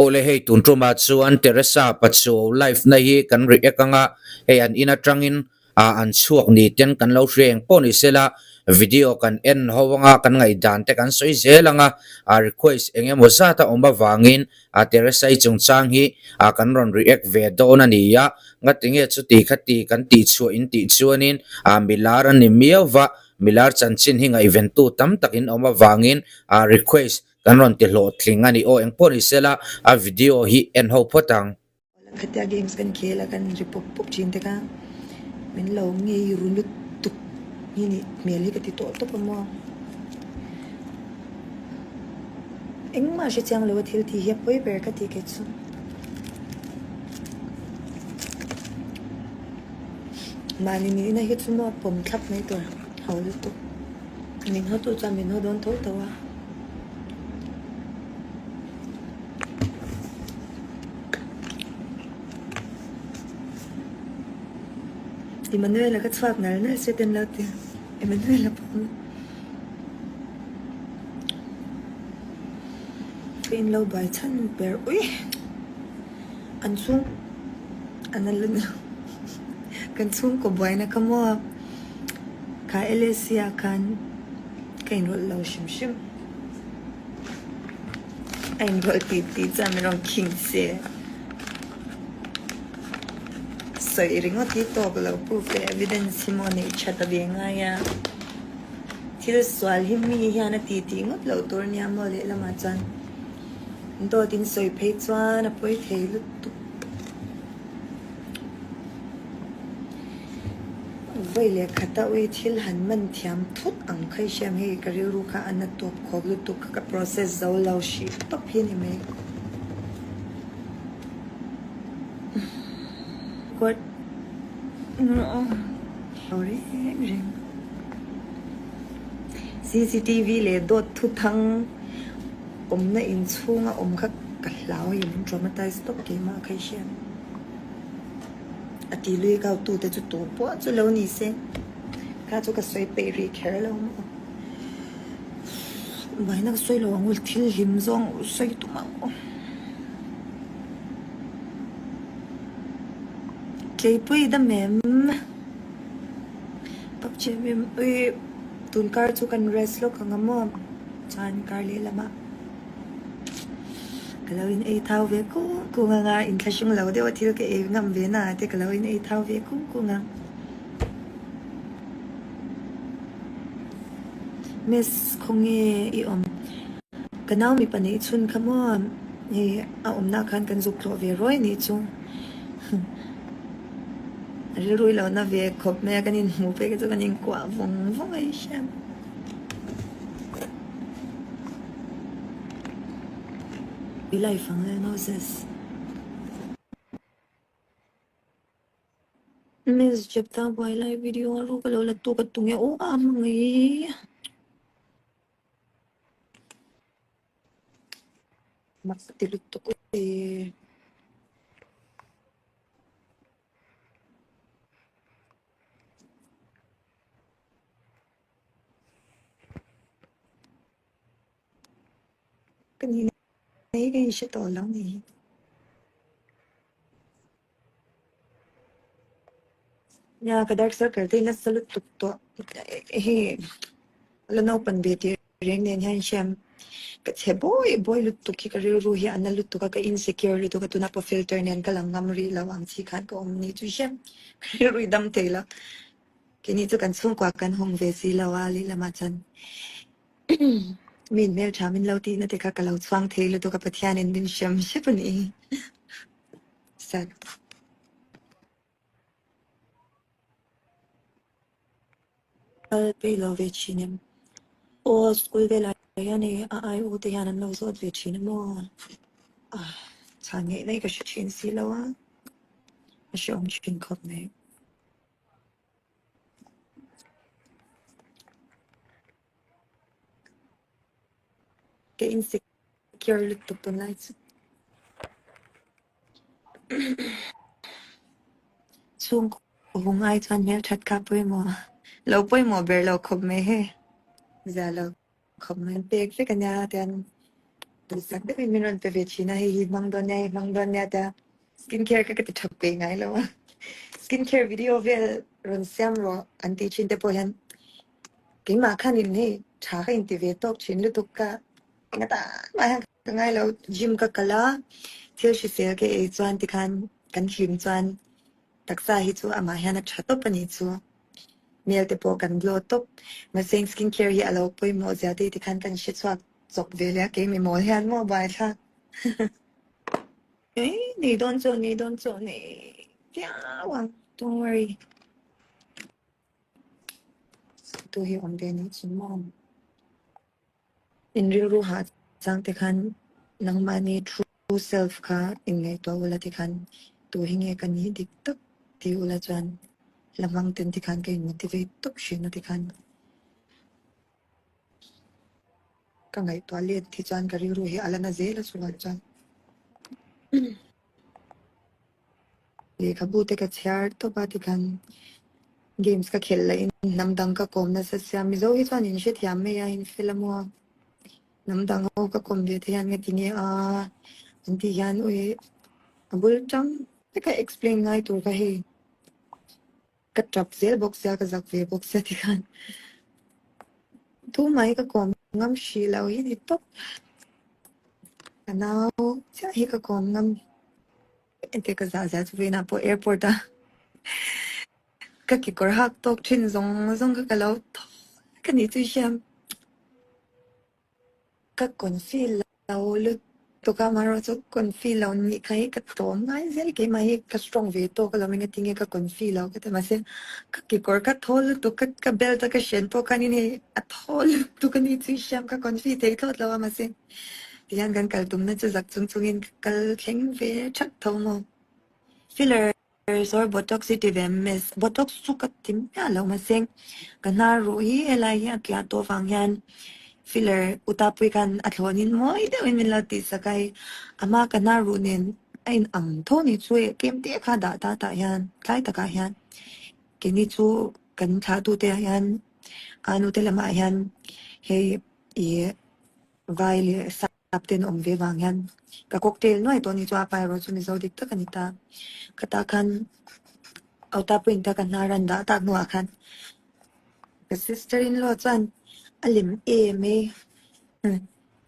Awle hei tun tumah chuan Teresa Pachuau live na hi kan react anga hei an in atangin ah an chhuak ni ten kan lo hria eng pawh ni sela video kan en ho anga kan ngaihdan te kan sawi zel anga ah request eng emaw zat a awm avangin ah Teresa i chungchang hi ah kan rawn react ve dawn a ni a ngatinge chuti khati kan tih chhuah in tih chuanin ah milar a ni miau va milar chanchin hi ngaihventu tam tak in awm avangin ah request Kan rawn ti hlawhtling a ni aw engpawh ni sela a video hi en ho phawt ang. Khatia games kan khel a kan ri pawp pawp thin te kha min lo ngei ru lutuk hi nih hmel hi ka ti tawh tawp a maw. Engmah hre chiang lo a thil tih hi a pawi ber ka ti kei chu. Mahni nihna hi chu maw pawm thlap mai tur ho lutuk. Min haw tu chuan min haw dawn tho tho a. Emmanuel-a ka chhuak nal nal se ten lo ti. Emmanuel-a pawh ka in lo buai chhan ber ui an chhung an a la kan chhungkaw buaina kha maw. Kha LSC ah khan ka inrawlh lo hrim hrim. A inrawlh tih tih chuan min rawn khing che. Sawi ringawt hi tawk lo proof leh evidence hi maw neih that a ve ngai a. Thil sual hi mi hian a ti tih ngawt loh tur nia maw lehlamah chuan dawt in sawi phei chuan a pawi thei lutuk. Vawi leh khata ui thil han man thiam thut ang kha i hriam hei ka rilru kha a na tawp khawp lutuk kha ka process zo lo hrih tawp hi a ni mai. Court reng reng cctv leh dawt thuthang awmna inchhunga awm kha ka hlau hei min traumatize tawp keimah kha i hriam. A ti lui kau tu te chu tu pawh chu lo ni se kha chu ka sawi peih rih kher lo maw buaina ka sawi lo ang ul thil hlim zawng sawi tum ang aw tleipui dam em PUBG em ui tun kar chu kan rest lawk ang a maw chuan kar lehlamah. Ka lo in ei thau ve kung kung anga inthlahrung lo deuh a thil ka ei ngam ve na te ka lo in ei thau ve kung kung a. Miss khawnge i awm? Ka nau mipa neih chhun kha maw hei a awmna khan kan zuk tlawh ve ruai nih chu. Rilru i lo na ve khawp mai a kan inhmuh phei kha chu kan inkuah vawng vawng a i hriat. I life ang le Moses. Miss Jepta buai lai video a ru ka lo la tu ka tung e aw a hmangaih. Mak ti lutuk e. Ka ni nei ka inhre tawh lo ni. Nia ka dark circle te hi nasa lutuk tawh hei la naupan ve tih reng nen hian hriam ka chhe bawi bawi lutuk hi ka rilru hi a na lutuk a ka insecure lutuk a tuna pawh filter nen ka lang ngam rih lo ang chi khan ka awm ni chu hriam ka rilru i dam thei lo. Keini chu kan chhungkua kan hawng ve si lo a, lehlamah chuan mi inhmeltha min lo tihna te kha ka lo chhuang thei lutuk a, Pathianin min hrem hrep a ni. Sad. Kal peih lo ve thin em? Aw school velah hian hei a ai u te hian an lo zawt ve thin a maw? Chhan ngeih mai ka hre thin si lo a, a hreawm thin khawp mai. Ka insecure lutuk tunlai chu. Chhungkaw hung ai chuan hmelthat kha pawimawh lo pawimawh ber lo khawp mai hei. Zia lo khawp mai. Pek vek a nia tian. Duhsak deuhin min rawn pe ve thin a, hei hi hmang dawn nia, hei hmang dawn nia tia skin care kha ka ti tha pe ngai lo a. Skin care video vel rawn siam rawh an tih thin te pawh hian keimah khanin hei tha ka inti ve tawk thin lutuk ka enga tan mah hian ka ngai lo. Gym ka kal a, thil hrisel ka ei chuan tikhan kan hlim chuan taksa hi chu amah hian a tha tawp a nih chu. Hmel te pawh kan glow tawp. Mahse skin care hi a lo pawimawh zia te tikhan kan hre chhuak chawp ve leh a, kei mi mawl hian maw buai thlak. Ei nei dawn chu nei dawn chu nei viau ang don't worry. Tu hi awm ve nih chu maw. In rilru hah chang te khan nangmahni true self kha inngaihtuah ula tikhan tu hi nge ka nih dik tak ti ula chuan hla hmang ten tikhan ka in motivate tawp thin a tikhan ka ngaihtuah let hi chuan ka rilru hi a la na zel a chuvang chuan. Lehkhabu te ka chhiar tawp a tikhan games ka khelh lah in hnam dang ka kawm nasa sia Mizo hi chuan in hrethiam mai a in fel a maw hnam dang ho ka kawm ve te hian nga ti nge a an tih hian ui a bul tang vek a explain ngai tur kha hei. Ka tap zel bawk sia, ka zak ve bawk sia tikhan tumah hi ka kawm ngam hrih lo hi ni tawp. Ka nau chiah hi ka kawm ngam engte ka zah zia chu vawiinah pawh airport a ka kekawr hak tawk thin zawng zawng kha ka lo thaw ka nih chu i hriam. Ka confi lo lutuk a, amaherawh chu confi lo nih kha hi ka tlawm ngai zel keimah hi ka strong ve tawk alawm engatinge ka confi lo ka ti mahse ka kekawr kha thaw lutuk ka ka belt a ka hren pawh khanin hei a thaw lutuk a ni chu i hriam ka confi thei thlawt lo a mahse tihian kan kal tumna chu zak chung chungin ka kal thleng ve that tho maw filler Resort Botox hi ti ve miss. Botox chu ka ti miah lo mahse ka hnar ruh hi helai hi a tliah tawh vang hian filler utapui khan a thlawnin mawi deuhin min lo tih sak a hei a hma ka hnar ruh nen a in ang tho ni chu hei tlem te kha dah ta tah hian tlai takah hian keini chu kan thlahtute ah hian a nute lamah hian hei ih vai leh Ap ten awm ve vang hian ka cocktail nuai tawh ni chu a pa erawh chu Mizo dik tak a ni ta. Khatah khan auta point a ka hnar an dah tak hnuah khan ka sister in law chuan a lem em e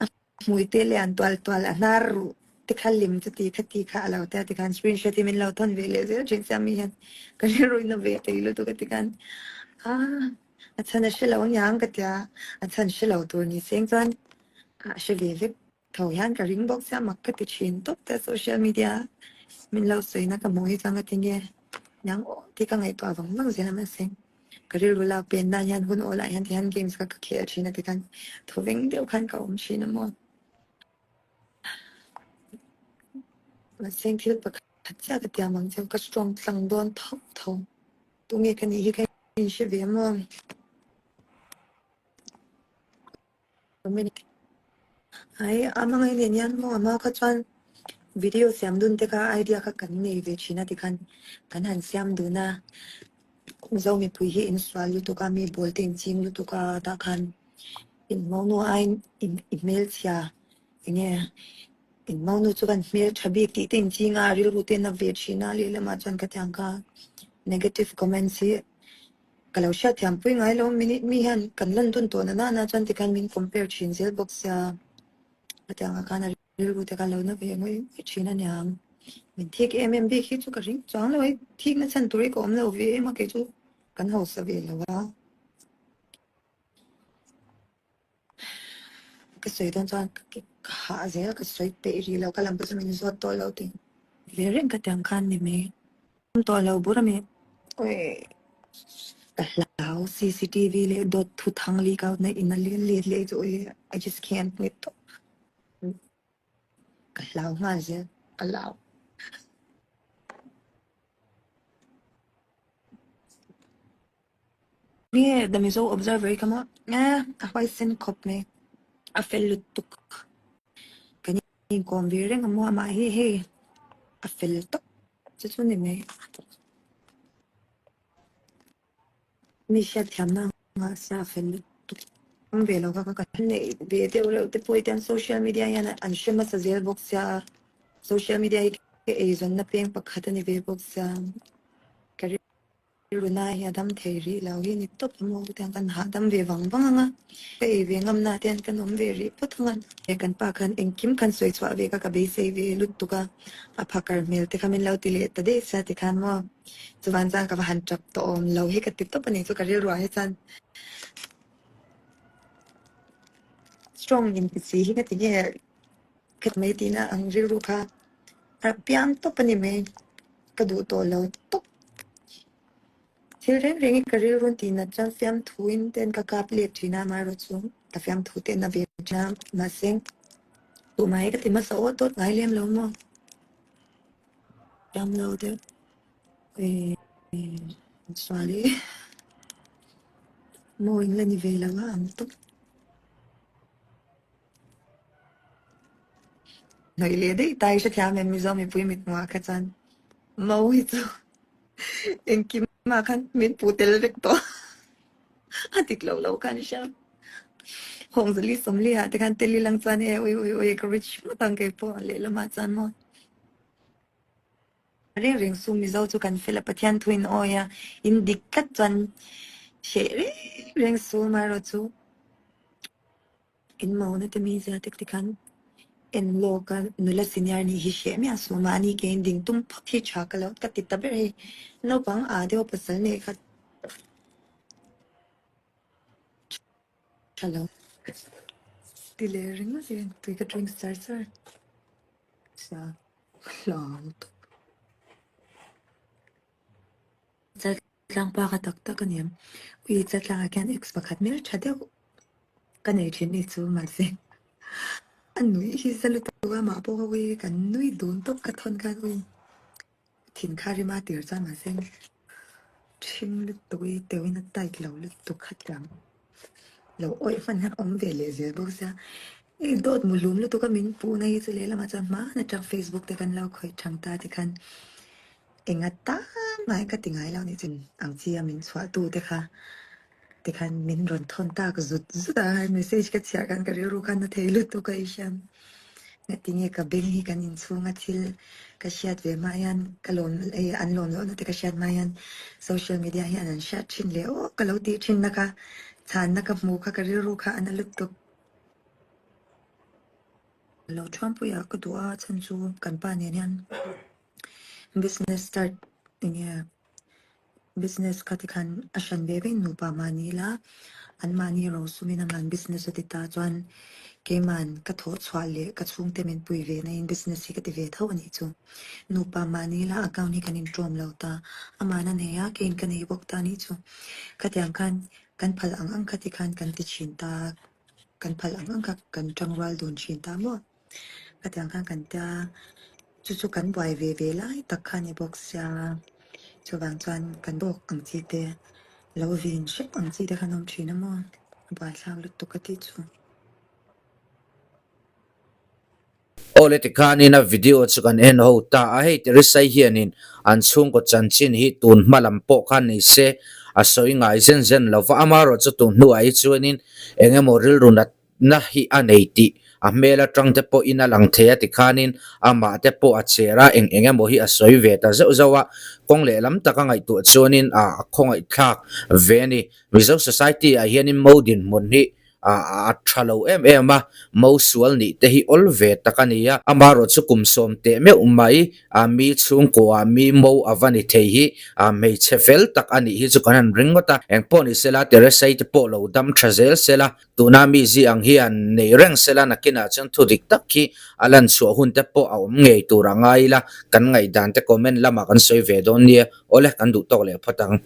a hmui te lian tual tual a hnar ruh te kha lem chuti khati kha a lo tia tikhan screenshot hi min lo thawn ve leh zel thin sia mi hian ka rilruina ve thei lutuk a tikhan ah a chhan a hre lo aniang ka tia a chhan hre lo tur ni seng chuan A hre ve vek tho hian ka ring bawk sia mak ka ti thin tawp te social media min lo sawi na ka hmuh hi chuan ka ti nge nang aw tih ka ngaihtuah vang vang zel a mahse ka rilru lak pen nan hian hun awl ah hian ti hian games kha ka khel thin a ti khan thaw veng deuh khan ka awm thin a maw mahse thil pakhat chiah ka tiam ang che ka strong tlang dawn tho tho tunge ka nih hi ka inhre ve maw. Ai a hmangaih nen hian maw a hma kha chuan video siam dun te kha idea kha kan nei ve thin a tikhan kan han siam dun a Mizo mipui hi insual lutuk a mi bawl te inching lutuk a tah khan inhmawhnu aiin i hmelchhia enge inhmawhnu chu kan hmeltha bik tih te inching a rilru te na ve thin a lehlamah chuan ka tiang kha negative comments hi Ka lo hriat thiam pui ngai lo, minute mi hian kan lan dun tawh na nana chuan tikhan min compare thin zel bawk sia, hetiang ah khan a rilru te kha lo na ve ngawih ngawih thin a niang. Min thik em em bik hi chu ka ring chuang lo hei, thik na chhan tur hi ka awm lo ve em a kei chu kan hausa ve lo a. Ka sawi dawn chuan ka hah zel ka sawi peih rih lo ka lam pawh chu min zawt tawh lo tih ve reng ka tiang khan ni mai. Awm tawh lo bur a mi. Awi ka hlau cctv leh dawt thu thang leak out na in a let leh chu awi I just can't wait tawp. Ka hlau nghal zel ka hlau. Nge The Mizo Observer hi ka maw eh a huaisen khawp mai a fel lutuk kan inkawm ve reng a maw amah hi hei a fel tawp chu chu ni mai mi hriatthiamna nghah sia a fel lutuk. ve lo kha ka neih ve deuh reuh te pawh hi tiang social media hian an hre hmasa zel bawk sia a, social media hi ka eizawnna peng pakhat a ni ve bawk sia ka rilru na hi a dam thei rih lo hi ni tawp a maw tiang kan hahdam ve vang vang ang a, ka ei ve ngam na te hian kan awm ve rih phawt ang a, kan pa khan engkim khan sawi chhuah ve kha ka beisei ve lutuk a, a phakar hmel te kha min lo ti leh ta daih sia tikhan maw chuvan chuan ka va han tap tawh awm lo hi ka ti tawp a ni chu ka rilruah hi chuan. Strong in ti si hi ka ti nge khat mai tihna ang rilru kha a piang tawp a ni mai ka duh tawh lo tawp. Thil reng reng hi ka rilru tih nat chuan fiamthu in ten ka kap let thin a amaherawhchu ka fiamthu te na ve thin a mahse tumah hi ka ti hmasa awt awt ngai lem lo maw. Thiam lo deuh sual hi maw in la ni ve lo a ang tawp. Hnawih leh daih ta i hrethiam em Mizo mipui mithmuh ah kha chuan Mo hi chu engkim ah khan min puh tel vek tawh a dik lo lo khan i hria. Hawngzali Sawmli ah te khan tel ilang chuan e ui ui ui ka rich ngawt ang keipawh lehlamah chuan maw. Reng reng chu Mizo chu kan fel a, Pathian thu in awi a, in dik tlat chuan hreh reng reng su amaherawh chu in mauna te mizia te tikhan en lawk a, nula senior nih hi hreh miah suh mahni ke in ding tum phawt hi tha ka lo ka ti ta ber hei naupang aa deuh a pasal neih kha tha lo ti leh ringawt e tui ka drink char char. Hlau tawp. Chaltlangpa ka tak tak a ni em? Ui chaltlangah khian ex pakhat hmel tha deuh ka nei thin ni chu mahse a nui hi za lutuk a mah pawh kha ui kan nui dun tawp ka thawn khan ui thin kha rima tir chuan mahse ṭhing lutuk i teuhin a tight lo lutuk kha tlang. Lo awih hman hian awm ve leh zel bawk sia. I dawt mu lum lutuk a min puh na hi chu lehlamah chuan hmaan atang Facebook te kan lo khawih thang ta te khan enga tam ngai ka ti ngai lo nih chin ang chi a min chhuah tu te kha te khan min rawn thawn tak zut zut a message ka chhiah khan ka rilru khan a thei lutuk a i hriam. Ngatinge ka beng hi kan inchhunga thil ka hriat ve hma hian ka lawm ei an lawm lohna te ka hriat hma hian social media hian an hriat thin leh aw ka lo tih thinna kha chhanna ka hmu kha ka rilru kha a na lutuk. Lo thuampuiah ka duh a chhan chu kan pa nen hian business start enge Business kha tikhan a hran ve vek nupa mahni ila anmahni rosumin aman business a ti ta chuan keiman ka thawh chhuah leh ka chhungte min pui ve na in business hi ka ti ve tho a nih chu. Nupa mahni ila account hi kan inṭawm lo ta, aman a nei a keiin ka nei bawk ta a nih chu. Khatiang khan kan phal ang ang kha tikhan kan ti thin ta, kan phal ang ang kha kan ṭangrual dun thin ta maw. Khatiang khan kan tia, chu chu kan buai ve ve lai tak kha a ni bawk sia, chuvang chuan kan bawk ang chi te, lo vin hrep ang chi te khan awm thin a maw, a buaithlak lutuk ka tih chu. Aw le tikhanin a video chu kan en ho ta a, hei Teresai hianin an chhungkaw chanchin hi tun hma lam pawh khan ni se a sawi ngai zen zen lo va, amaherawh chu tun hnuah hi chuanin eng emaw rilru nat na hi a nei tih a hmel atang te pawhin a lang thei a tikhanin amah te pawh a cher a, eng eng emaw hi a sawi ve ta zeuh zeuh a, kawng lehlam taka ngaihtuah chuanin a khawngaihthlak ve a ni. Mizo society ah hianin mo dinhmun hi a tha lo em em a, mo sual nih te hi awl ve tak a ni a, amaherawh chu kum sawm teh meuh mai a mi chhungkua mi mo a va ni thei hi hmeichhe fel tak a nih hi chu kan han ring ngawt a, engpawh ni sela Teresai te pawh lo dam tha zel sela. Tuna mi zi ang hian nei reng sela nakinah chuan thu dik tak hi a lan chhuah hun te pawh a awm ngei tur a ngai ila, kan ngaihdan te comment lamah kan sawi ve dawn nia, awle kan duh tawk leh phawt ang.